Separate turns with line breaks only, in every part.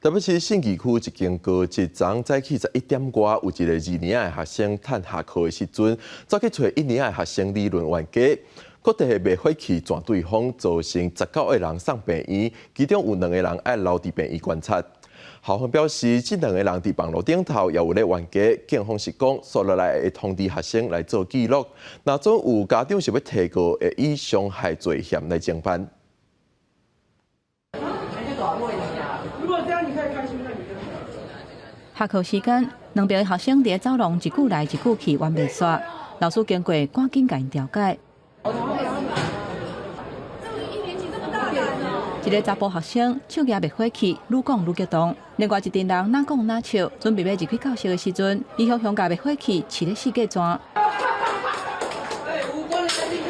台北市信義區一間高職，昨早起11點外，有一個二年級的學生褪下課的時陣，走去揣一年級的學生理論冤家，閣提滅火器撞對方，造成19個人送病院，其中有兩個人愛留佇病院觀察。校方表示，這兩個人佇網路頂頭也有咧冤家，警方是講，紲落來會通知學生來做記錄，若準有家長想欲提告，會以傷害罪嫌來偵辦。
如果這樣你可以開心，那你就。
下課時間，兩邊學生佇走廊一句來一句去，冤袂煞。老師經過，趕緊共𪜶調解。一个查埔學生手舉滅火器，愈講愈激動。另外一陣人若講若笑，準備欲入去教室的時陣，伊雄雄共滅火器飼咧四界轉。
無關的進去。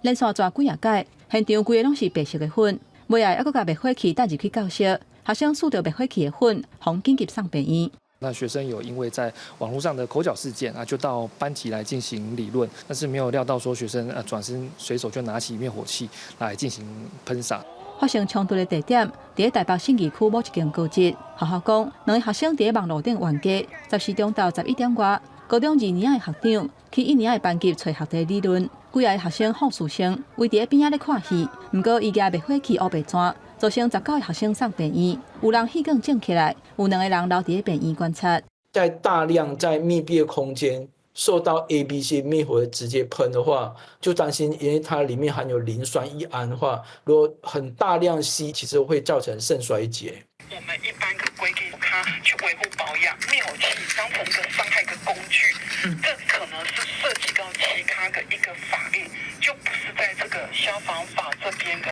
連續轉幾仔擺，現場規个攏是白色的粉，尾仔猶閣共滅火器帶入去教室，學生嗅著滅火器的粉，予緊急送病院。
那學生有因為在網絡上的口角事件啊，就到班級來進行理論，但是沒有料到說學生啊轉身隨手就拿起滅火器來進行噴灑。
發生衝突的地點，佇台北信義區某一間高職學校講，兩个學生佇網路頂冤家，14中晝11點外，高中二年級的學長去一年級的班級揣學弟理論，幾个學生放肆生圍佇邊仔咧看戲，毋過伊舉滅火器烏白轉，造成19個學生送病院，有人戲梗種起來，有兩個人留佇病院觀察。
在大量在密閉的空間受到 A、B、C 滅火直接噴的話，就擔心，因為它裡面含有磷酸一銨的話，如果很大量吸，其實會造成腎衰竭。
我們一般的規定，他去維護保養滅火器當成一個傷害的工具，這可能是涉及到其他的一個法令，就不是在這個消防法這邊的。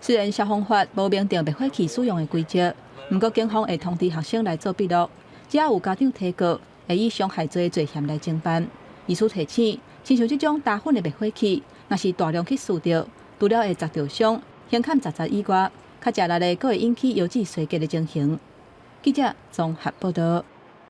雖然消防法無明定滅火器使用的規則，毋過警方會通知學生來做筆錄，只要有家長提告，會以傷害罪罪嫌來偵辦。醫師提醒，親像這種打粉的滅火器，若是大量去嗅著，除了會砸著傷，胸坎砸砸以外，較食力的，閣會引起腰子衰竭的情形。記者綜合報道。